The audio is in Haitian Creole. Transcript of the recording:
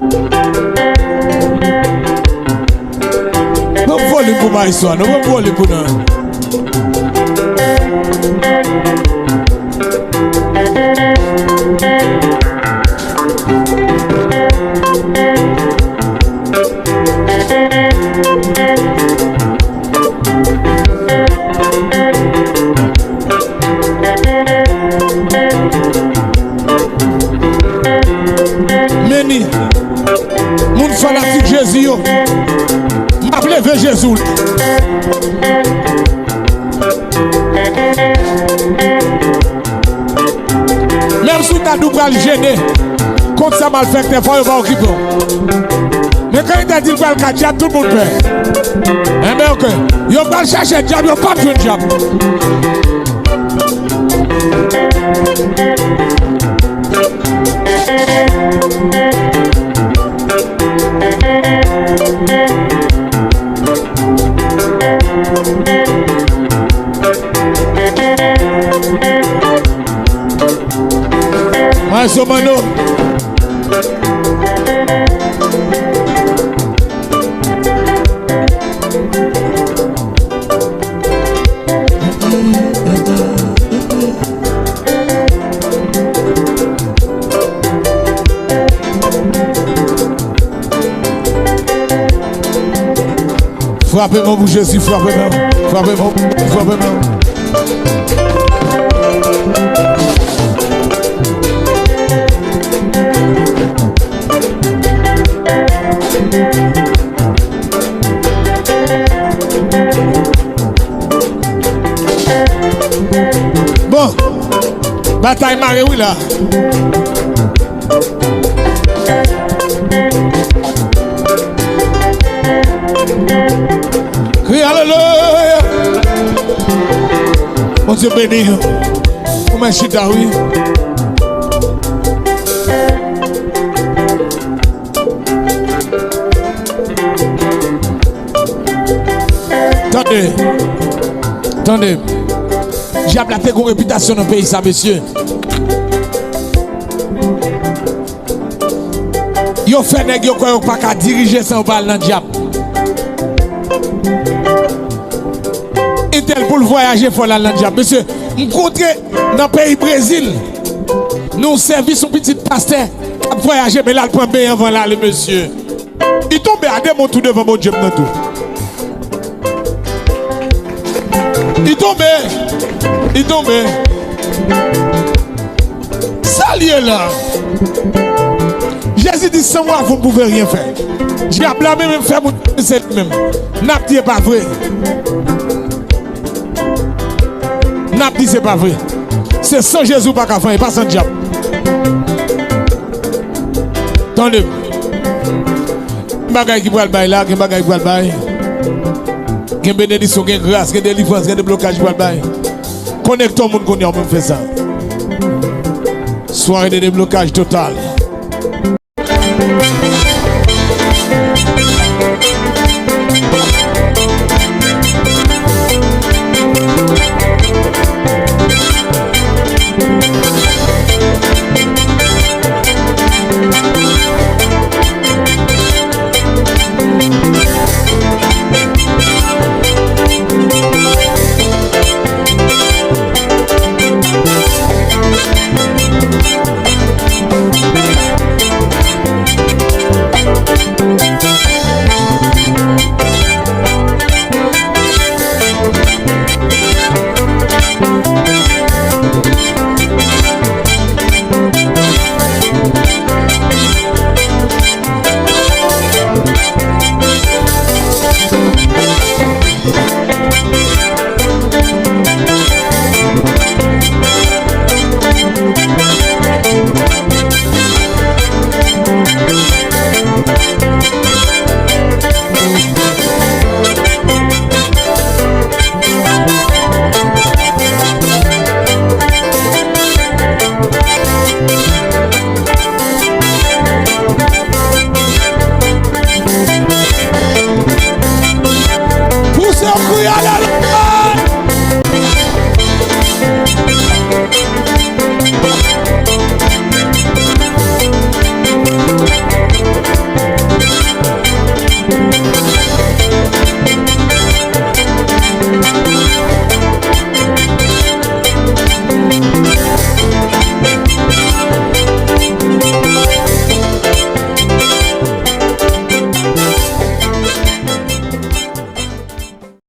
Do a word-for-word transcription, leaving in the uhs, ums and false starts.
Ban m volim pou maestro a, non, ban m volim pou nou. Men ni, moun fanatik Jezi yo, m ap leve Jezi w la. Menm si w ta di w pral jene kont sa malfektè, fò yo pa okipe w. Men kan li ta di l pral ka djab, tout moun pè. Enben, oke. Yo pral chache djab, yo p ap jwenn djab. Maestro Mano. Frape men w pou Jezi, frape men w, frape men w, frape men w. Bon, batay mare wi la. Kri alelouya. Bondye beni. Ou mèt chita wi. Tande. Tande. Dyab la te gon repitasyon nan peyi sa, mesye. Yo fè nèg yo kwè yo pa ka dirije san yo pa al nan dyab. Entèl pou l vwayaje, fò l al nan dyab. Mesye, m kontre nan peyi Brezil. Nan yon sèvis, yon pitit pastè k ap vwayaje, men l al pran beny anvan l ale, mesye. Li tonbe a de men tou devan Bondye m nan tou. Li tonbe. Li tonbe. Sa l ye la? Jezi di, sans moi, vous ne pouvez rien faire. Dyab la menm, menm fè moun se li menm. N ap di e pa vre. N ap di se pa vre. Se san Jezi w pa ka fè anyen, pa san dyab. Tande m. Gen bagay ki pral bay la, gen bagay ki pral bay. Gen benediksyon, gen gras, gen delivrans, gen deblokaj ki pral bay. Konekte yon moun kounye a, ou menm fè sa. Soirée de déblocage total.